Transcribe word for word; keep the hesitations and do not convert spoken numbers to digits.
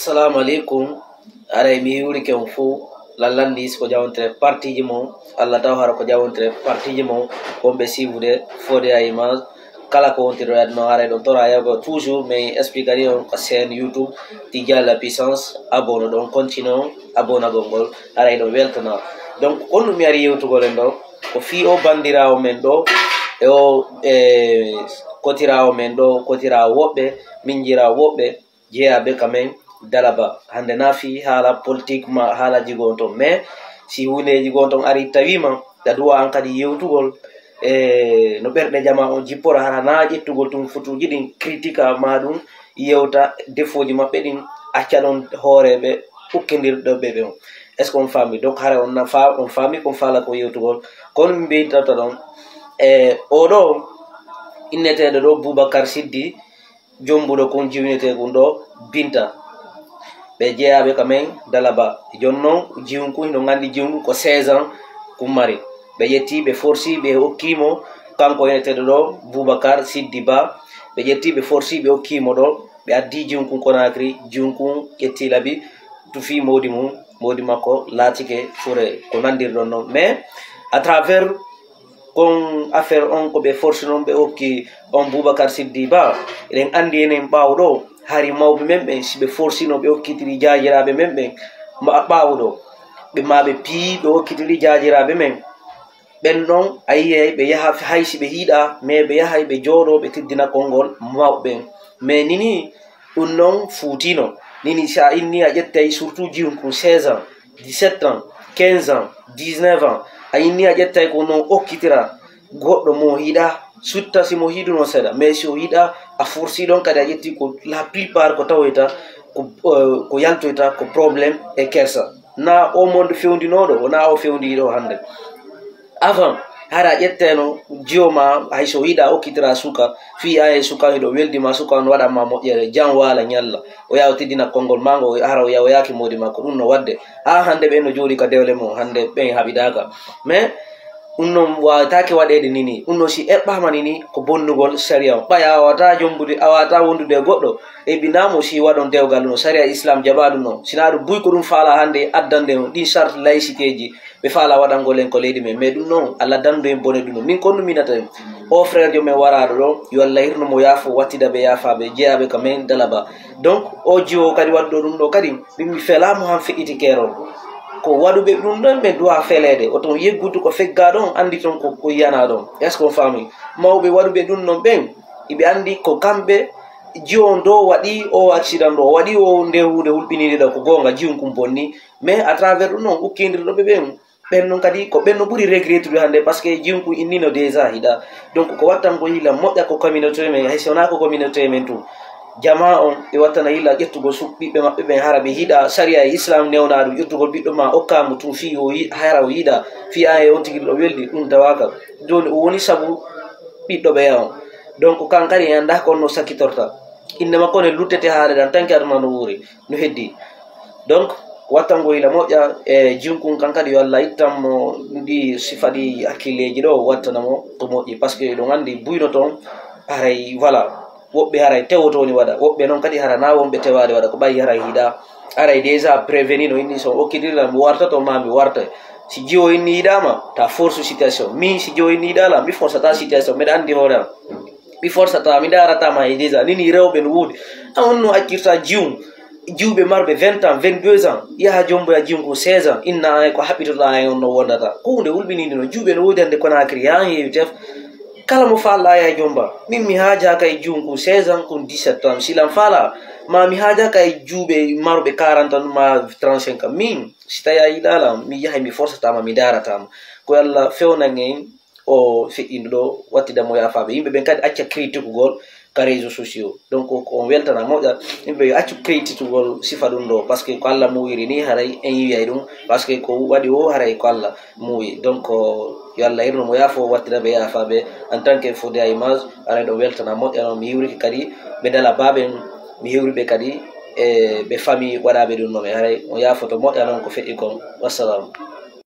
Assalamu alaikum. Aray mi hiwrike on fuu. Lallandi si ko jawontere partiji mon. Allah taw hara ko jawontere partiji mon. Wonɓe siifude Fodé à Image. Kala ko wontiri ɗo aduna haray ɗon tora yago toujours mais expliquer on ko chaîne YouTube Tidiane la puissance. Abonné ɗon continue on abonagol ngol haray ɗon weltana. Donc on ɗum mi ari yewtugol en ɗo ko fii o bandirawo men ɗo e o e kotirawo men ɗo kotirawo woɓɓe minjirawo woɓɓe jeeyaɓe ka men dalaba hande na fii haala politique ma haala jigon ton mais si hundeji gon ton ari tawima da duwa an kadi yewtugol e no ɓerɗe jama on jippora hara na ƴettugol tun fotuji ɗin critique ma ɗum yewta defoji maɓɓe ɗin acca ɗon hooreɓe ukkindirɗo ɓe ɓe on. Est ce que on faami donc hara on na fa on faami kon faala ko yewtugol kono mi mbeytata ɗon e oɗo inneteɗo ɗo Boubacar Siddi jombuɗo kon jiwnete kun ɗo binta ɓe jeeyaɓe ka men dalaba jon non jiwun kun hino gandi jiwun kun ko seize ans kun mari ɓe ƴetti ɓe forsi ɓe okkimo kanko yeneteɗo ɗo Boubacar Siddi Ba ɓe ƴetti ɓe forsi ɓe okkimo ɗo ɓe addi jiwun kun Konakri jiwun kun ƴetti labi tufi modi mum modi makko laatike fure ko nandirɗon non mais à travers kon affaire on ko ɓe forsi non ɓe okki on Boubacar Siddi Ba eɗen andi enen ɓawo ɗo hari mawɓe men ɓen si ɓe forsino ɓe okkitiri jajiraɓe men ɓen ɓawo ɗo ɓe ma ɓe piyi ɓe okkitiri jajiraɓe men ɓen ɗon a yiyay ɓe yaha hay si ɓe hiɗa mais ɓe yahay ɓe jooɗo ɓe teddina konngol mawɓe ɓen mais nini ɗum non fuutino nini si a inni a ƴettay surtout jiwnkun seize ans dix-sept ans quinze ans dix-neuf ans a inni a ƴettay ko non okkitira goɗɗo mo hiɗa sutta si mo hiɗuno seeɗa mais si o hiɗa a forsi ɗon kadi a ƴetti ko la plupart ko tawoyta ko ko yaltoyta ko problème e kersa na o monde fewndinoɗo wona o fewndi ɗo hande avant hara ƴetteno jiyo ma hay so yiɗa okkitira suka fi aye suka hiɗo weldi ma suka on waɗanma moƴƴere jan wala ñalla o yaha o teddina konngol ma ngo hara o yaha o yaaki modi makko ɗum no wadde ha hande ɓen no jooɗi ka dewle mum hande ɓen haɓidaka mais ɗum noon wawatake waɗede nini ɗum noon si eɓɓama nini ko bonnugol sariya on ɓay a wawata jombude a wawata wondude e goɗɗo eɓinamo si waɗon dewgal no sariya islam jaɓa ɗum noon sina ɗum buy ko ɗum faala hande addande on ɗin charte laïcité ji ɓe faala waɗangol en ko leydi men mais ɗum noon allah dandu en bone ɗum noon min kon ɗum minata en o frère jo men waraɗo ɗo yo allah hirno mo yaafo wattida ɓe yaafaɓe jeeyaɓe ka men dalaba donc o jiwo kadi waɗɗo ɗum ɗo kadi min mi felamo han feƴƴiti kerol ko waɗuɓe ɗum ɗon ɓe duwa feleede oton yeggudu ko fegga ɗon andi ton ko ko yiyana ɗon est ce que on faami mawɓe waɗuɓe ɗum ɗon ɓen iɓe andi ko kamɓe jiwo on do waɗi o accident ɗo o waɗi o nde hunde hulɓinide ɗo ko gonga jiwon kum bonni mais à travers ɗum noon ukkindirɗo ɓe ɓen ɓen noon kadi ko ɓen no ɓuri regrettude hannde par ce que jiwon kum innino déjà hiɗa donc ko wattan ko yila moƴƴa ko communauté men hay si wona ko communauté men tun jama on ɓe wattana yila ƴettugol su ɓiɓɓe maɓɓe ɓen hara ɓe hiɗa sariya e islam newna ɗum ƴettugol ɓiɗɗo ma okkamu tun fi o hara o yiɗa fi a e on tigi ɗo weldi ɗum dawaka joni o woni sabu ɓiɗɗo ɓeya on donc kan kadi en annda ko on no sakkitorta innde makko ne luttete haale ɗan tanki aduna no wuuri no heddi donc wattango yila moƴƴa e jinkun kan kadi yo allah ittanmo ndi sifa ɗi hakkilleji ɗo wattana mo ko moƴƴi par ce que ɗum anndi buyno toon haray voilà woɓɓe haray tewotoni waɗa woɓɓe noon kadi hara na wonɓe tewade waɗa ko ɓayi haray hiɗa haray déjà prévenu no inni so okkitirɗa mi wartato ma mi warta si jiwo inni yiɗama ta force situation min si jiwo inni yiɗala mi forcata situation mbeɗa anndi hoore am mi forcata mi daratama e déjà nini rewɓe no wuude a on no accirta jiwm jiwɓe marɓe vingt ans vingt deux ans yaha jomboya jiwm ko seize ans inna an ko haɓɓitoɗa en on no wondata ko hunde hulɓininde no jiwɓe no woodi hande konakri yaha heewi tef kala mo falla ya jomba min mi haajaka e jiwm ko seize ans kon dix-sept ans silan fala ma mi haajaka e juuɓe marɓe quarante ans ma trente-cinq ans min si tawi a yiɗala mi yahay mi forcatama mi daratama ko allah fewnan en o feƴƴinɗo ɗo wattida mo yafaɓe yimɓe ɓen kadi acca critique gol ka réseau sociaux donc ko on weltana moƴƴa yimɓe yo accu critiquegol sifa ɗum ɗo par ce que ko allah muwiri ni haray en yiwiyay ɗum par ce que ko waɗi o haray ko allah muuyi donc yo allah hirno mo yaafo wattida ɓe yafaɓe en tant que fodé a image haray ɗo weltana moƴƴa noon mi hiwriki kadi ɓe dala baɓen mi hiwriɓe kadi e ɓe famille waɗaɓe ɗum noon haray on yaafoto moƴƴa noon ko feƴƴi kon wassalamu